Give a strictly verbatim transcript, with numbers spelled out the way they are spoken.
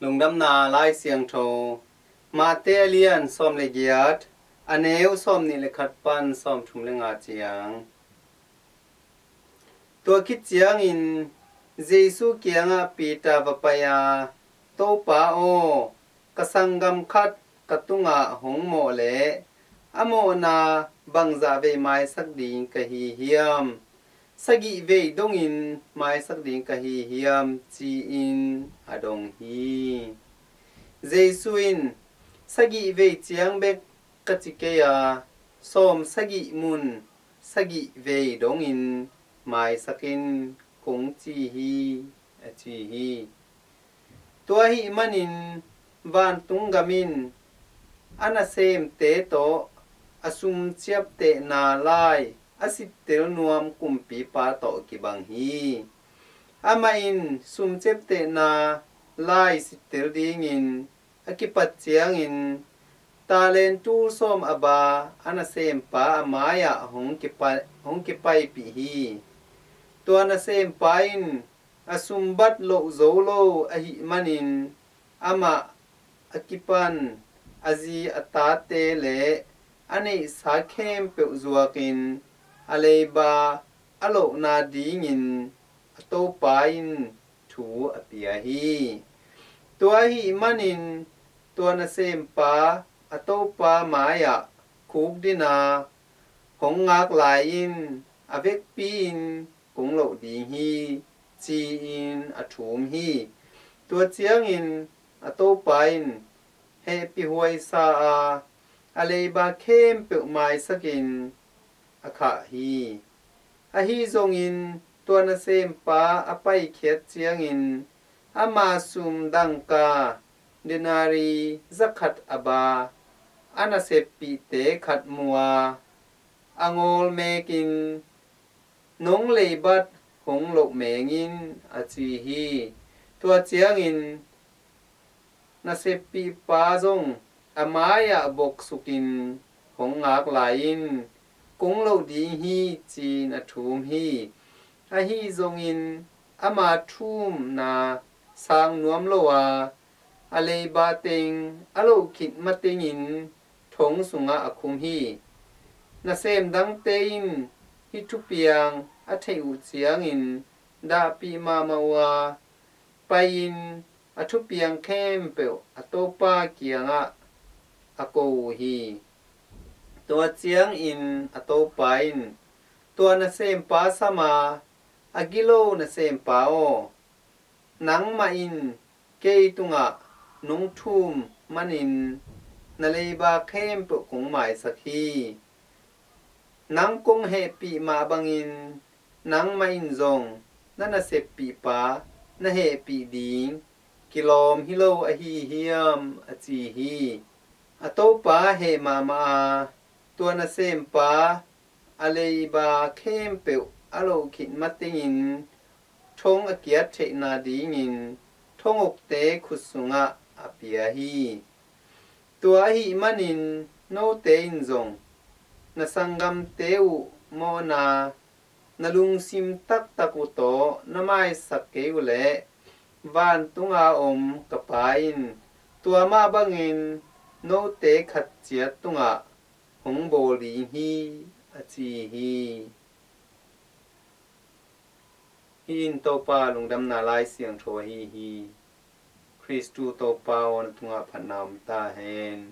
Lungdamna Lai Siangtho, Mate a lian sawm le giat, a neu sawm nih le khat pan sawm thum le nga ciang. Tua khit ciangin Jesu kiangah Peter va pai a, "Topa aw, ka sanggam khat ka tungah hong mawh leh a mawhna bangzah vei maisak ding ka hi hiam? Sagih vei dongin maisak ding ka hi hiam?" ci-in a dong hi. Jesu in, "Sagih vei ciang bek ka ci kei a, sawm sagih mun sagih vei dongin maisak in kong ci hi," a ci hi. Tua ahih manin vantung gam in a nasemte tawh a sum ciaptehna lai a sittel nuam kumpipa tawh kibang hi. Amah in sum ciaptehna lai sittel dingin a kipat ciangin talent tul sawm a ba a nasempa a mai-ah hong kipai, hong kipaipih hi. Tua nasempa in a sumbat loh zo lo ahih manin amah a kipan a zi a tate le a neihsa khempeuh zuakin a leiba a lohna dingin a topa in thu a pia hi. Tua ahih manin tua nasempa a topa mai-ah khukdin a hong ngak lai in a vekpi-in kong loh ding hi, ci-in a thum hi. Tua ciangin a topa in hehpih huaisa a, a leiba khempeuh maisakin a khah hi. Ahi zongin tua nasempa a paikhiat ciangin ama sum dangka denari zakhat a ba a naseppihte khat mu a, a ngawl mekin, "Nong leibat hong loh meng in," a ci hi. Tua ciangin naseppihpa zong a mai-ah boksukin hong ngak lai in, "Kong loh ding hi," ci-in a thum hi. Ahi zongin ama thumna sang nuam lo a, a leiba teng a loh khit matengin thong sungah a khum hi. Nasem dangte in hih thupiang a theih uh ciangin dahpih mahmah uh a, pai-in a thupiang khempeuh a topa kiangah a ko uh hi. Tua ciangin a topa in tua nasempa sam a, "A gilo nasempa aw, nangmah in kei tungah nong thum manin na leiba khempeuh kong maisak hi. Nang kong hehpih mah bangin nangmah in zong na naseppihpa na hehpih ding kilawm hi lo ahi hiam?" a ci hi. A topa heh mahmah a, tua nasempa a leiba khempeuh a loh khit matengin thong a kiat theihna dingin thongokte khut sungah a pia hi. Tua ahih manin note in zong na sanggamte uh mawhna na lungsim taktak uh tawh na maisak kei uh leh vantunga om ka Pa in tua mah bangin note khat ciat tungah hong bawl ding hi, a ci hi. Hih in Topa Lungdamna Lai Siangtho ahi hi. Khristu Topa aw, na tungah phatna om ta hen.